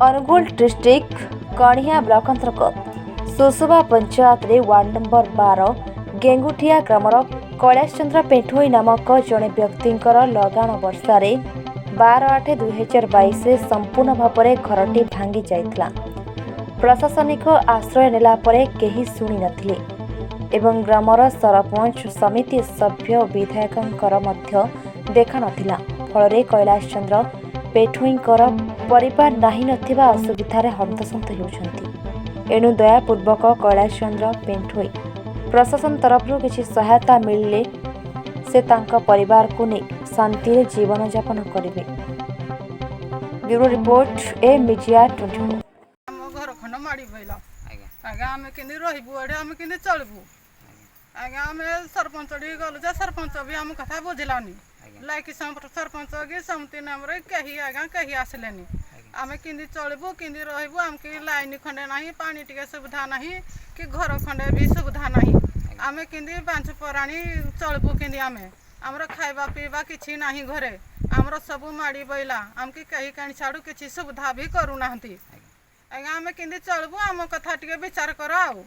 Angul district କଣିହାଁ block ଅନ୍ତର୍ଗତ ସୁସୁବା ପଞ୍ଚାୟତରେ ward number 12 ଗେଙ୍ଗୁଠିଆ ଗ୍ରାମର କୈଳାସ ଚନ୍ଦ୍ର ପେଣ୍ଠୋଇ ନାମକ ଜଣେ ବ୍ୟକ୍ତିଙ୍କର ଲଗାଣ ବର୍ଷାରେ 12/8/2022ରେ ସମ୍ପୂର୍ଣ୍ଣ ଭାବରେ ଘରଟି ଭାଙ୍ଗି ଯାଇଥିଲା। ପ୍ରଶାସନିକ ଆଶ୍ରୟ ନେଲା ପରେ କେହି ଶୁଣିନଥିଲେ ଏବଂ ଗ୍ରାମର ସରପଞ୍ଚ, ସମିତି ସଭ୍ୟ ଓ ବିଧାୟକଙ୍କର ମଧ୍ୟ ଦେଖାନଥିଲା। ଫଳରେ କୈଳାସ ଚନ୍ଦ୍ର ପେଠୁଇଙ୍କର ପରିବାର ନାହିଁ ନଥିବା ଅସୁବିଧାରେ ହନ୍ତସନ୍ତ ହେଉଛନ୍ତି। ଏଣୁ ଦୟାପୂର୍ବକ କୈଳାସ ଚନ୍ଦ୍ର ପେଣ୍ଠୋଇ ପ୍ରଶାସନ ତରଫରୁ କିଛି ସହାୟତା ମିଳିଲେ ସେ ତାଙ୍କ ପରିବାରକୁ ନେଇ ଶାନ୍ତିରେ ଜୀବନଯାପନ କରିବେ। ବ୍ୟୁରୋ ରିପୋର୍ଟ, ଏ ମିଡିଆ 24। ଆମ ଘର ଖଣ୍ଡ ମାଡ଼ି ପଇଲା ଆଜ୍ଞା। ଆମେ କେମିତି ରହିବୁ ଏଠି? ଆମେ କେମିତି ଚଳିବୁ ଆଜ୍ଞା? ଆମେ ସରପଞ୍ଚ ଟିକେ ଗଲୁ ଯେ ସରପଞ୍ଚ ବି ଆମ କଥା ବୁଝିଲାନି। ଲାଇକି ସରପଞ୍ଚ କି ସମିତି ନାମରେ କେହି ଆଜ୍ଞା, କେହି ଆସିଲେନି। ଆମେ କେମିତି ଚଳିବୁ, କେମିତି ରହିବୁ? ଆମକୁ ଲାଇନ୍ ଖଣ୍ଡେ ନାହିଁ, ପାଣି ଟିକେ ସୁବିଧା ନାହିଁ କି ଘର ଖଣ୍ଡେ ବି ସୁବିଧା ନାହିଁ। ଆମେ କେମିତି ପାଞ୍ଚ ପରାଣୀ ଚଳିବୁ କେମିତି ଆମେ? ଆମର ଖାଇବା ପିଇବା କିଛି ନାହିଁ ଘରେ। ଆମର ସବୁ ମାଡ଼ି ବଇଲା। ଆମକୁ କେହି କାଣି ଛାଡ଼ୁ କିଛି ସୁବିଧା ବି କରୁନାହାନ୍ତି ଆଜ୍ଞା। ଆମେ କେମିତି ଚଳିବୁ? ଆମ କଥା ଟିକେ ବିଚାର କର ଆଉ।